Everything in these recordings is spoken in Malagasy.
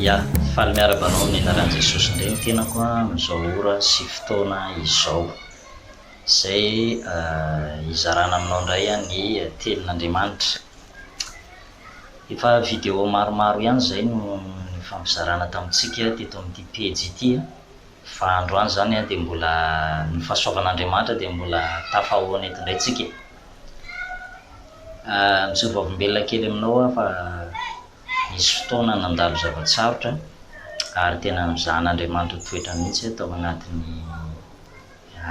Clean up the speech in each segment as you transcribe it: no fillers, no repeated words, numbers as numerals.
Ya, faly miarahaba anao amin'ny anaran'i Jesosy indray ny tenako amin'izao ora sy fotoana izao. Izay hizarana aminao indray ny tenin'Andriamanitra. Efa vidéo maromaro ihany izay no nifampizarana tamintsika teto amin'ity pejy ity. Fa androany izany dia mbola ny fahasoavan'Andriamanitra dia mbola tafahaona eto indray tsika e. Miseho vavolombelona kely aminao aho fa nisy fotoana nandalo zava-tsarotra ary tena nozahan'Andriamanitra toetra mihitsy aho tao anatin'ny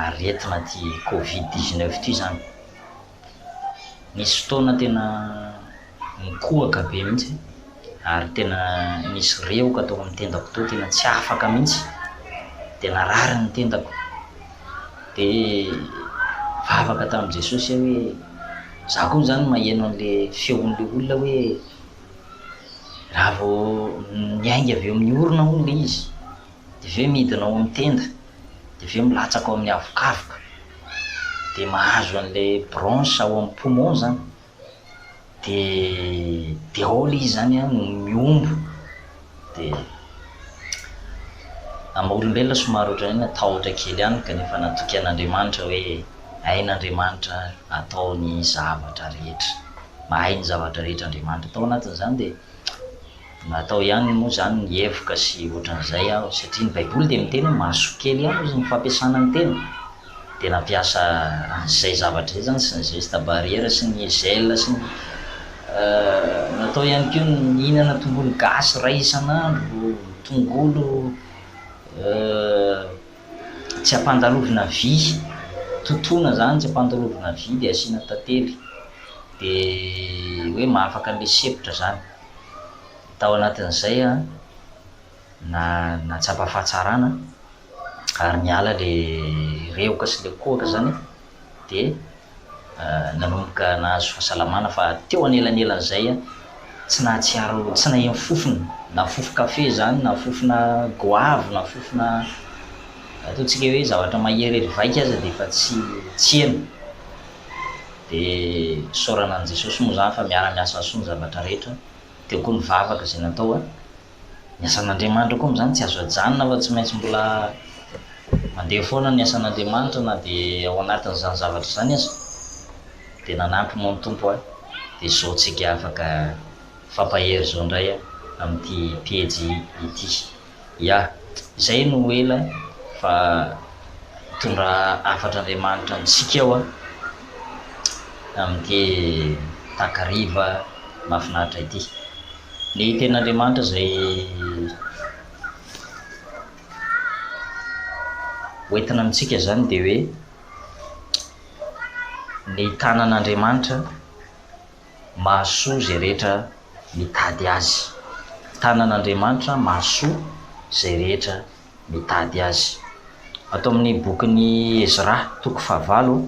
aretina ity covid 19 ity izany. Nisy fotoana tena nikohaka be mihitsy ary tena nisy rehoka tao amin'ny tendako tao, tena tsy afaka mihitsy, dia narary ny tendako. Dia nivavaka tamin'i Jesosy aho hoe, za koa izany maheno an'ilay feon'ilay olona hoe raha vao miainga avy eo amin'ny orona hono ilay izy, dia avy eo midina ao amin'ny tenda, dia avy eo milatsaka ao amin'ny avokavoka. Dia mahazo an'ilay bronche ao amin'ny poumon zany, dia dia ao ilay izy zany an no mihombo, dia amin'ny maha olombelona somary ohatran'ny hoe natahotra kely ihany kanefa natoky an'Andriamanitra hoe hain'Andriamanitra atao ny zavatra rehetra, mahay ny zavatra rehetra Andriamanitra. Tao anatin'izany dia Natao ihany moa izany ny hevoka sy ohatran'izay aho satria ny baiboly dia miteny hoe maso kely ihany ozy ny fampiasana ny tena dia nampiasa an'izay zavatra izay izany sy ny geste barrière sy ny gel sy ny natao ihany koa ny mihinana tongolo gasy iray isan'andro, tongolo tsy ampandalovina vy, totoina izany tsy ampandalovina vy dia asiana tantely dia hoe mahafaka an'ilay sempotra izany. Tao anatin'izay aho na nahatsapa fahatsarana ary niala le rehoka sy le kohaka zany dia nanomboka nahazo fahasalamana fa teo anelanelan'izay aho tsy nahatsiaro tsy naheno fofona na fofon-kafe zany na fofona goavy na fofona ataontsika hoe zavatra maherihery vaika aza dia efa tsy tsy heno. Dia isaorana an'i Jesosy moa izany fa miara-miasa soa ny zavatra rehetra. Teo koa ny vavaka izay natao an. Ny asan'Andriamanitra koa amin'izany tsy azo ajanona fa tsy maintsy mbola mandeha foana ny asan'Andriamanitra na dia ao anatin'izany zavatra izany aza. Dia nanampy moa ny Tompo an. Dia izao tsika afaka mifampahery izao indray amin'ity pejy ity. Ya, izay no ela fa hitondra hafatr'Andriamanitra amintsika aho amin'ity takariva mahafinaritra ity. Ny tenin'Andriamanitra izay hoentina amintsika izany dia hoe ny tanan'Andriamanitra mahasoa izay rehetra mitady Azy. Tanan'Andriamanitra mahasoa izay rehetra mitady Azy. Ato amin'ny bokin'i Ezra toko fahavalo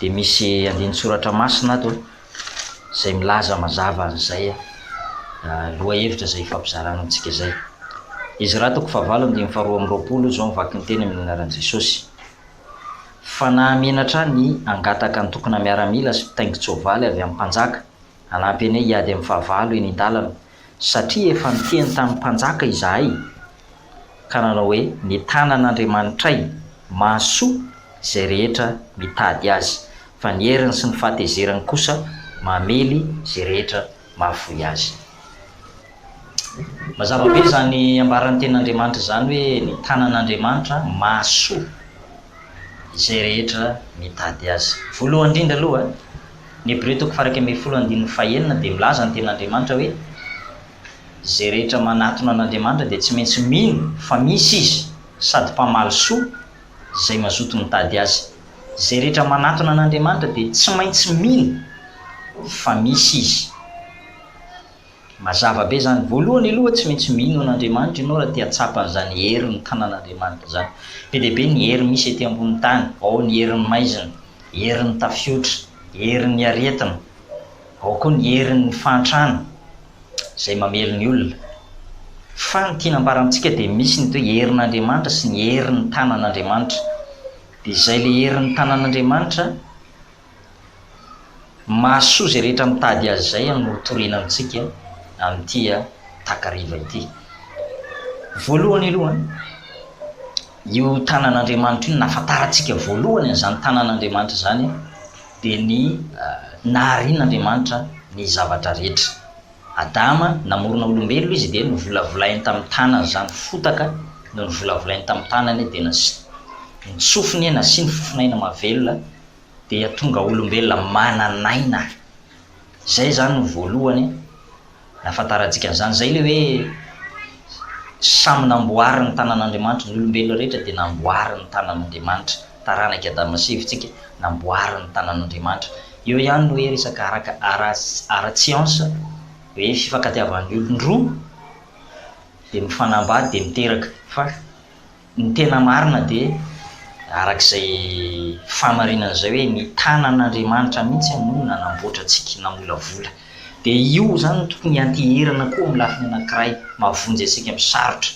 dia misy andinin-tsoratra masina ato izay milaza mazava an'izay lohahevitra izay ifampizarana amintsika izay. Ezra toko fahavalo andininy faharoa amby roapolo izao ny vakin'ny teny amin'ny anaran'i Jesosy. Fa nahamenatra ahy ny hangataka antokona miaramila sy mpitaingin-tsoavaly avy amin'ny mpanjaka hanampy anay hiady amin'ny fahavalo eny an-dalana, satria efa niteny tamin'ny mpanjaka izahay ka nanao hoe, Ny tanan'Andriamanitray mahasoa izay rehetra mitady azy, fa ny heriny sy ny fahatezerany kosa mamely izay rehetra mahafoy azy. Mazava be izany ambaran'ny Tenin'Andriamanitra izany hoe ny tanan'Andriamanitra mahasoa izay rehetra mitady azy. Voalohany indrindra aloha, ny Hebreo toko faha-11 andininy fahenina dia milaza ny Tenin'Andriamanitra hoe izay rehetra manatona an'Andriamanitra dia tsy maintsy mino fa misy Izy sady mpamaly soa izay mazoto mitady Azy. Izay rehetra manatona an'Andriamanitra dia tsy maintsy mino fa misy Izy. Mazava be izany. Voalohany aloha tsy maintsy mino an'Andriamanitra ianao raha te hahatsapa an'izany herin'ny tanan'Andriamanitra izany. Be dia be ny hery misy ety ambonin'ny tany. Ao ny herin'ny maizina, herin'ny tafiotra, herin'ny aretina, ao koa ny herin'ny fahantrana izay mamely ny olona. Fa ny tiana ambara amintsika dia misy ny atao hoe herin'Andriamanitra sy ny herin'ny tanan'Andriamanitra. Dia izay ilay herin'ny tanan'Andriamanitra Mahasoa izay rehetra mitady azy izay no toriana amintsika amin'ity. takariva ity. Voalohany aloha, io tanan'Andriamanitra io, ny nahafantarantsika voalohany an'izany tanan'Andriamanitra izany dia ny naharian'Andriamanitra ny zavatra rehetra. Adama, namorona olombelona izy dia novolavolainy tamin'ny tanany izany fotaka no novolavolainy tamin'ny tanany dia ntsofiny nasiany fofonaina mahavelona dia tonga olombelona manan'aina. Izay izany no voalohany nahafantarantsika an'izany. Izay ilay hoe samy namboarin'ny tanan'Andriamanitra, ny olombelona rehetra dia namboarin'ny tanan'Andriamanitra. Taranak'i Adama sy Eva isika, namboarin'ny tanan'Andriamanitra. Eo ihany ny hoe resaka araka ara-tsiansa, hoe fifankatiavan'ny olon-droa dia mifanambady dia miteraka. Fa Ny tena marina dia araka izay fahamarinana izay hoe ny tanan'Andriamanitra mihitsy no nanamboatra antsika, namolavola. Dia io izany no tokony hianteherana koa amin'ny lafiny anankiray, mahavonjy antsika amin'ny sarotra.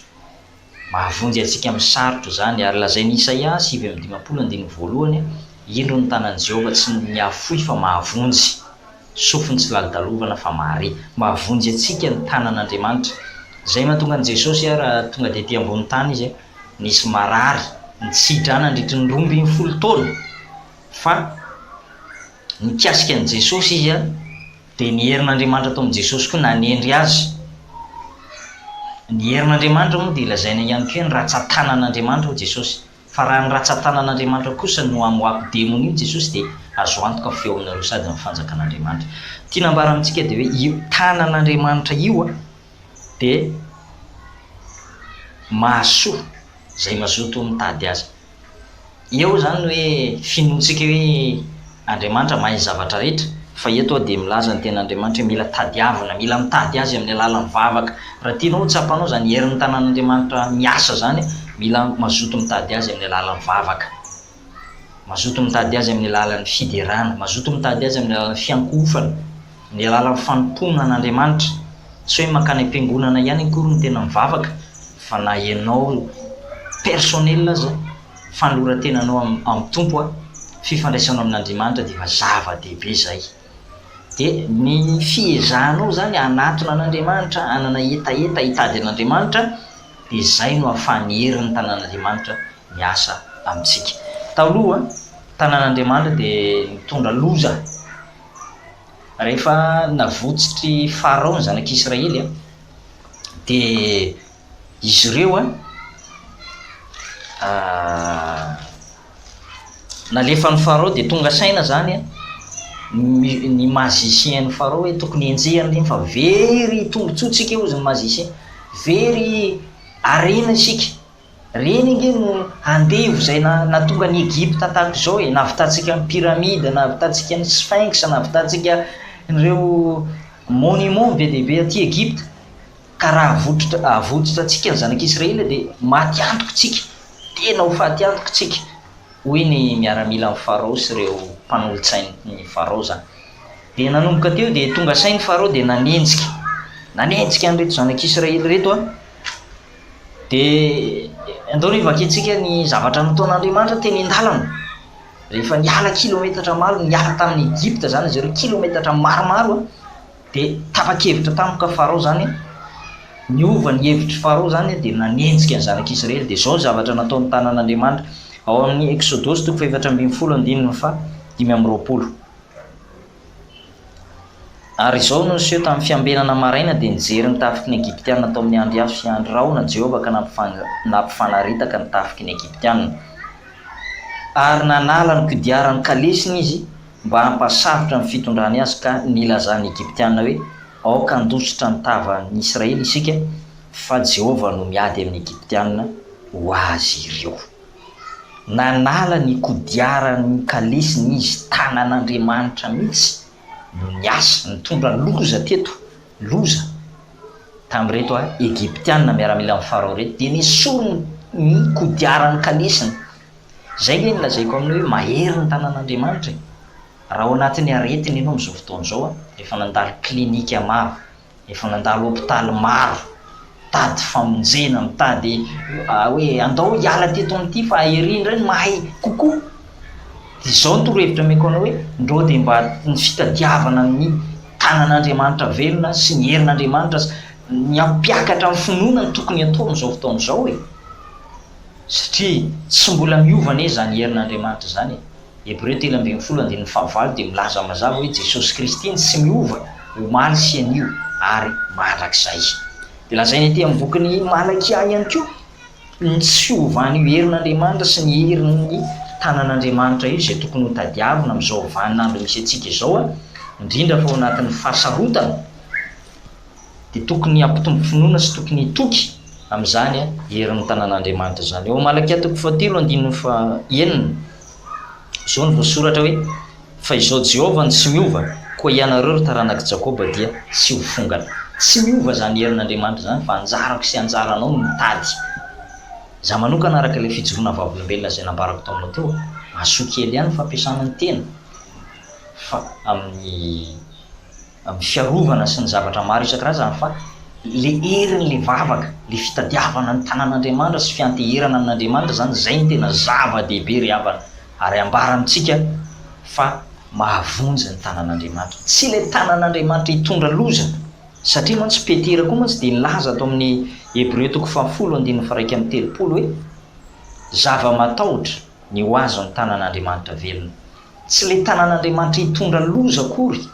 Mahavonjy antsika amin'ny sarotra izany. Ary lazain'i Isaia 59 andininy voalohany, Indro ny tanan'i Jehovah tsy mihafohy fa mahavonjy. Sofiny tsy lalodalovana fa mahare. Mahavonjy antsika ny tanan'Andriamanitra. Izay mahatonga an'i Jesosy raha tonga tety ambony tany Izy, nisy marary nitsidra nandritry ny 12 taona fa nikasika an'i Jesosy izy dia ny herin'Andriamanitra tao amin'i Jesosy koa nanendry azy. Ny herin'Andriamanitra moa dia lazaina ihany koa hoe ny ratsan-tanan'Andriamanitra hoy Jesosy. Fa raha ny ratsan-tanan'Andriamanitra kosa no hamoahako demonia hoy Jesosy dia azo antoka fa eo aminareo sady ny fanjakan'Andriamanitra. Tiana ambara amintsika dia hoe io tanan'Andriamanitra io dia mahasoa izay mazoto mitady azy. Eo izany ny hoe finoantsika hoe Andriamanitra mahay ny zavatra rehetra, fa eto aho dia milaza ny tenin'Andriamanitra hoe mila tadiavina, mila mitady Azy amin'ny alalan'ny vavaka. Raha tianao ho tsapanao izany herin'ny tanan'Andriamanitra miasa izany, mila mazoto mitady Azy amin'ny alalan'ny vavaka. Mazoto mitady Azy amin'ny alalan'ny fiderana, mazoto mitady Azy amin'ny alalan'ny fiankohofana, amin'ny alalan'ny fanompoana an'Andriamanitra. Tsy hoe mankany am-piangonana ihany akory no tena mivavaka, fa na ianao personnel aza, fanoloran-tenanao amin'ny Tompo, fifandraisanao amin'Andriamanitra dia efa zava-dehibe izay. Dia ny fiezahanao izany hanatona an'Andriamanitra, hanana hetaheta hitady an'Andriamanitra, dia izay no ahafahan'ny herin'ny tanan'Andriamanitra miasa amintsika. Taloha, tanan'Andriamanitra dia nitondra loza. Rehefa navotsitr'i Farao ny zanak'Israely, dia izy ireo nalefan'i Farao dia tonga saina izany ny magicien-n'i Farao hoe tokony henjehina ireny fa very tombontsoa tsika hozy ny magicien, very harena isika. Reny ange no andevo izay nahatonga an'i Egypta tahaka izao e, nahavitantsika ny pyramide, nahavitantsika ny sphinx, nahavitantsika ireo monument be dia be aty Egypta. Ka raha avototra avototra antsika ny zanak'Israely dia maty antoka isika, tena ho faty antoka isika, hoy ny miaramilan'i Farao sy ireo mpanolotsain'i Farao izany. Dia nanomboka teo dia tonga saina i Farao dia nanenjika, nanenjika an'ireto zanak'Israely ireto an. Dia andao re vakintsika ny zavatra nataon'Andriamanitra teny an-dalana. Rehefa niala kilometatra maro, niala tamin'i Egypta izany izy ireo, kilometatra maromaro, dia tapa-kevitra tampoka Farao izany, niova ny hevitr'i Farao izany dia nanenjika ny zanak'Israely. Dia izao ny zavatra nataon'ny tanan'Andriamanitra ao amin'ny Eksodosy toko fahefatra ambinifolo andininy faha 25. Ary izao no niseho tamin'ny fiambenana maraina, dia nijery ny tafiky ny Egyptiana tao amin'ny andry afo sy andry rahona Jehovah ka nampifanaritaka ny tafiky ny Egyptiana. Ary nanala ny kodiaran'ny kalesiny izy mba hampasarotra ny fitondrany azy ka nilazan'ny Egyptiana hoe, Aoka handositra ny tavan'ny Israely isika, fa Jehovah no miady amin'ny Egyptiana ho azy ireo. Nanala ny kodiaran'ny kalesiny izy, tanan'Andriamanitra mihitsy no niasa, nitondra loza teto, loza tamin'ireto Egyptiana miaramilan'i Farao ireto, dia nesoriny ny kodiaran'ny kalesiny. Izay ange no lazaiko aminao hoe mahery ny tanan'Andriamanitra e! Raha ao anatin'ny aretina ianao amin'izao fotoana izao, efa nandalo klinika maro, Efa nandalo hopitaly maro, mitady famonjena, mitady hoe andao hiala teto amin'ity fa ery indray no mahay kokoa. Dia izao ny torohevitra omeko anao hoe ndrô dia mba ny fitadiavana ny tanan'Andriamanitra velona sy ny herin'Andriamanitra. Ny hampiakatra ny finoana no tokony atao amin'izao fotoana izao e! Satria tsy mbola miova anie izany herin'Andriamanitra izany e! Hebreo 13 andininy fahavalo dia milaza mazava hoe Jesosy Kristy no tsy miova omaly sy anio ary mandrakizay. Dia lazaina ety amin'ny bokin'i Malakia ihany koa ny tsy fiovan'io herin'Andriamanitra sy ny herin'ny tanan'Andriamanitra io izay tokony hotadiavina amin'izao vaninandro misy antsika izao, indrindra fa ao anatin'ny fahasarotana. dia tokony hampitombo finoana sy tokony hitoky amin'izany herin'ny tanan'Andriamanitra izany. Eo Malakia toko fahatelo andininy fahenina, izao no voasoratra hoe, Fa izao Jehovah no tsy miova, koa ianareo ry taranak'i Jakoba dia tsy ho fongana. Tsy miova izany herin'Andriamanitra izany fa anjarako sy anjaranao no mitady. Izaho manokana araka ilay fijoroana vavolombelona izay nambarako taminao teo, mahasoa kely ihany ny fampiasana ny tena fa amin'ny. amin'ny fiarovana sy ny zavatra maro isan-karazany fa le herin'le vavaka, le fitadiavana ny tanan'Andriamanitra sy fianteherana amin'Andriamanitra zany, zay no tena zava-dehibe ry havana, ary ambara amintsika fa mahavonjy ny tanan'Andriamanitra. Tsy le tanan'Andriamanitra hitondra loza, satria mantsy Petera koa mantsy dia nilaza ato amin'ny Hebreo toko fahafolo andininy faha-31 hoe, zava-matahotra ny ho azon'ny tanan'Andriamanitra velona. Tsy ilay tanan'Andriamanitra hitondra loza akory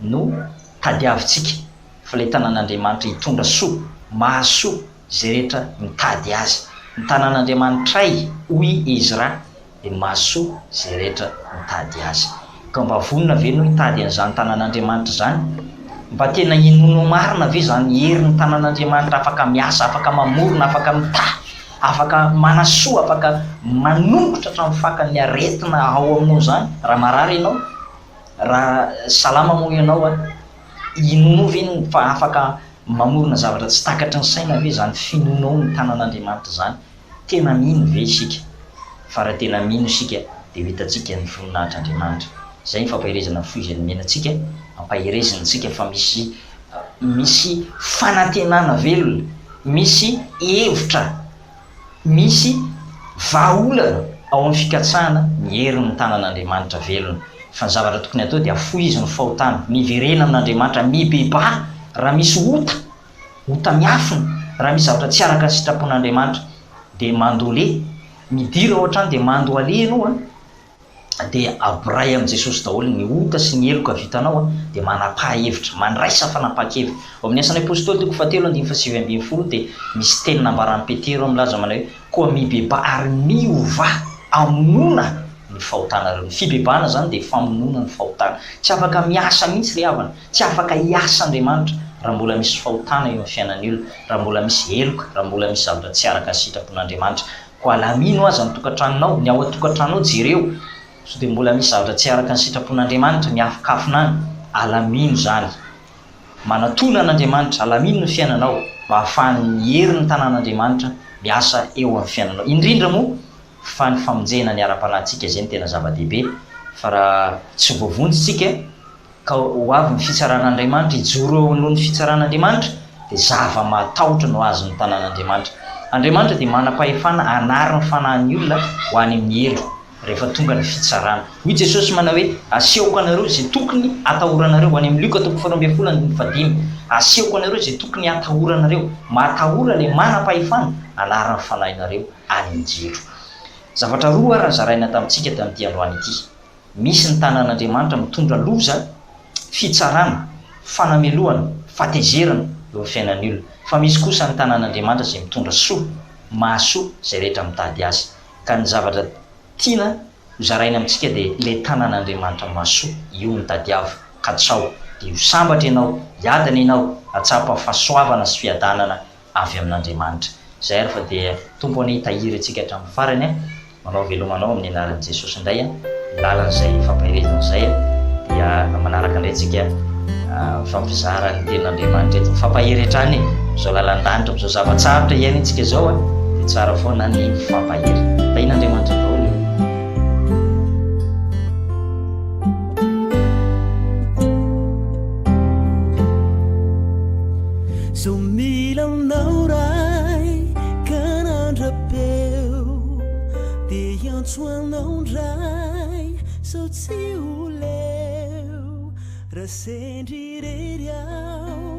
no tadiavintsika fa ilay tanan'Andriamanitra hitondra soa, mahasoa izay rehetra mitady Azy. Ny tanan'Andriamanitray, hoy Ezra, dia mahasoa izay rehetra mitady Azy. Ka mba vonona ve ianao hitady an'izany tanan'Andriamanitra izany? Mba tena inoanao marina ve izany herin'ny tanan'Andriamanitra afaka miasa, afaka mamorona, afaka mitahy? Afaka manasoa, afaka manongotra hatramin'ny fakan'ny aretina ao aminao izany, raha marary ianao, raha salama moa ianao an, inoanao ve ny fa afaka mamorona zavatra tsy takatry ny saina ve izany finoanao ny tanan'Andriamanitra izany? Tena mino ve isika? Fa raha tena mino isika dia ho hitantsika ny voninahitr'Andriamanitra. Izay ny fampaherezana fohy izay nomena antsika, ampaherezina isika fa misy misy fanantenana velona, misy hevitra, misy vahaolana ao amin'ny fikatsahana ny herin'ny tanan'Andriamanitra velona. Fa ny zavatra tokony hatao dia afohizo ny fahotana, miverena amin'Andriamanitra, mibebaha raha misy ota, ota miafina, raha misy zavatra tsy araka ny sitrapon'Andriamanitra dia mandole, midira ao an-trano dia mandohaleha ianao an! dia aboray amin'i Jesosy daholo ny ota sy ny heloka vitanao a, dia manapaha hevitra, mandraisa fanapahan-kevitra. Ao amin'ny Asan'ny Apostoly toko fahatelo andininy fahasivy ambin'ny folo dia misy teny nambaran'i Petera ao milaza manao hoe, Koa mibebaha ary miovà hamonoana ny fahotanareo. Ny fibebahana izany dia famonoana ny fahotana. Tsy afaka miasa mihitsy ry havana, tsy afaka hiasa Andriamanitra raha mbola misy fahotana eo amin'ny fiainan'ny olona, raha mbola misy heloka, raha mbola misy zavatra tsy araka ny sitrapon'Andriamanitra. Koa alamino aza ny tokantranonao, ny ao an-tokantranonao jereo sao dia mbola misy zavatra tsy araka ny sitrapon'Andriamanitra miafokafona any, alamino izany. Manatona an'Andriamanitra, alamino ny fiainanao mba hahafahan'ny herin'ny tanàn'Andriamanitra miasa eo amin'ny fiainanao. Indrindra moa fa ny famonjena ny ara-panahintsika izay no tena zava-dehibe fa raha tsy voavonjy isika, Ka ho avy ny fitsaran'Andriamanitra, hijoro eo anoloan'ny fitsaran'Andriamanitra, dia zava-mahatahotra no azon'ny tanan'Andriamanitra. Andriamanitra dia manam-pahefana hanary ny fanahin'ny olona ho any amin'ny helo, rehefa tonga ny fitsarana. Hoy Jesosy manao hoe, Asehoko anareo izay tokony hatahoranareo, any amin'ny Lioka toko faharoa ambin'ny folo andininy fahadimy. Asehoko anareo izay tokony hatahoranareo. Matahora ilay manam-pahefana hanary ny fanahinareo any amin'ny helo. Zavatra roa ary nozaraina tamintsika tamin'ity androany ity. Misy ny tanan'Andriamanitra mitondra loza, fitsarana, fanamelohana, fahatezerana eo amin'ny fiainan'ny olona. Fa misy kosa ny tanan'Andriamanitra izay mitondra soa, mahasoa izay rehetra mitady Azy. Ka ny zavatra tiana ho zaraina amintsika dia ilay tanan'Andriamanitra mahasoa, io no tadiavo, katsaho, dia ho sambatra ianao, hiadana ianao, hahatsapa fahasoavana sy fiadanana avy amin'Andriamanitra. Izay ary fa dia Tompo anie hitahiry antsika hatramin'ny farany a! Manao veloma anao amin'ny anaran'i Jesosy indray a! Ny lalan'izay fampaherezana izay a! Dia manaraka indray tsika mifampizara ny tenin'Andriamanitra eto. Mifampahery hatrany e! Amin'izao lalan-danitra, amin'izao zava-tsarotra iainantsika izao a! Dia tsara foana ny mifampahery. Tahian'Andriamanitra daholo e! Zo mila aminao Ray ka nandra-peo Dia hiantso anao indray sao tsy ho leo Raha sendra irery aho.